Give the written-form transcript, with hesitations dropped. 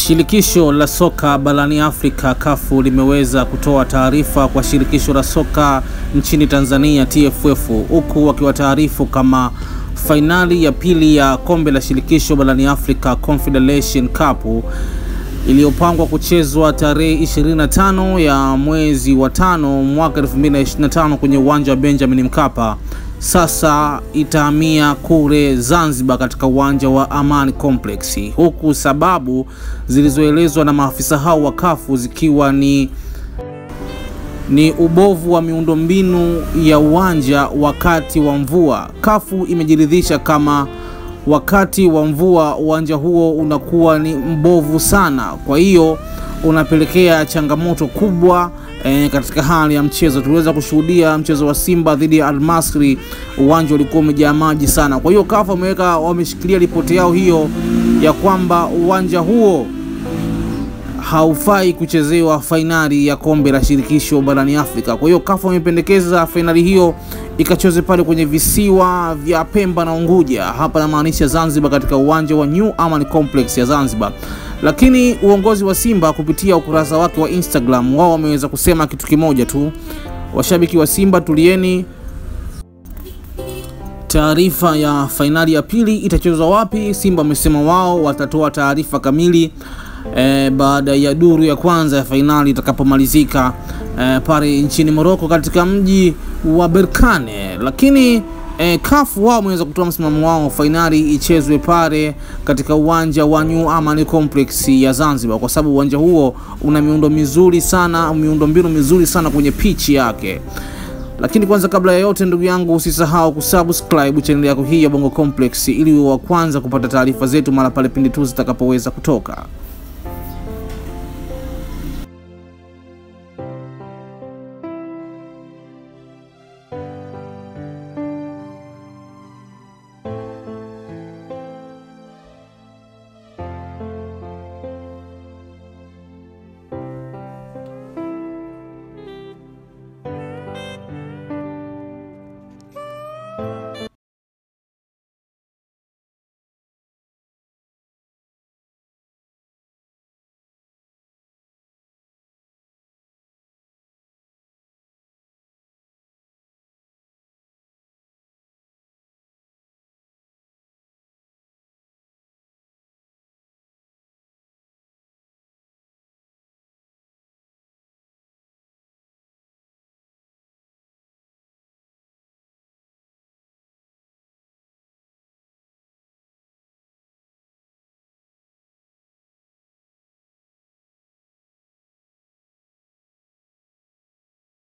Shirikisho la soka barani Afrika CAF limeweza kutoa taarifa kwa shirikisho la soka nchini Tanzania TFF, huku wakiwataarifu kama fainali ya pili ya kombe la shirikisho barani Afrika Confederation Cup iliyopangwa kuchezwa tarehe 25 ya mwezi wa 5 mwaka 2025 kwenye uwanja wa Benjamin Mkapa sasa itahamia kule Zanzibar katika uwanja wa Amani Complex, huku sababu zilizoelezwa na maafisa hao wa CAF zikiwa ni ubovu wa miundombinu ya uwanja wakati wa mvua. CAF imejiridhisha kama wakati wa mvua uwanja huo unakuwa ni mbovu sana, kwa hiyo unapelekea changamoto kubwa katika hali ya mchezo. Tuliweza kushuhudia mchezo wa Simba dhidi ya Al-Masry, uwanja ulikuwa umejaa maji sana. Kwa hiyo CAF wameshikilia ripoti yao hiyo ya kwamba uwanja huo haufai kuchezewa fainali ya kombe la shirikisho barani Afrika. Kwa hiyo CAF wamependekeza fainali hiyo ikacheze pale kwenye visiwa vya Pemba na Unguja, hapa namaanisha Zanzibar, katika uwanja wa New Amani Complex ya Zanzibar. Lakini uongozi wa Simba kupitia ukurasa wake wa Instagram, wao wameweza kusema kitu kimoja tu: washabiki wa Simba tulieni, taarifa ya fainali ya pili itachezwa wapi? Simba wamesema wao watatoa taarifa kamili baada ya duru ya kwanza ya fainali itakapomalizika pale nchini Morocco katika mji wa Berkane. Lakini CAF wao wameweza kutoa msimamo wao, fainali ichezwe pale katika uwanja wa New Amani Complex ya Zanzibar, kwa sababu uwanja huo una miundo mizuri sana, miundombinu mizuri sana kwenye pitch yake. Lakini kwanza kabla ya yote, ndugu yangu, usisahau kusubscribe channel yako hii ya Bongo Complex ili uwe wa kwanza kupata taarifa zetu mara pale pindi tu zitakapoweza kutoka.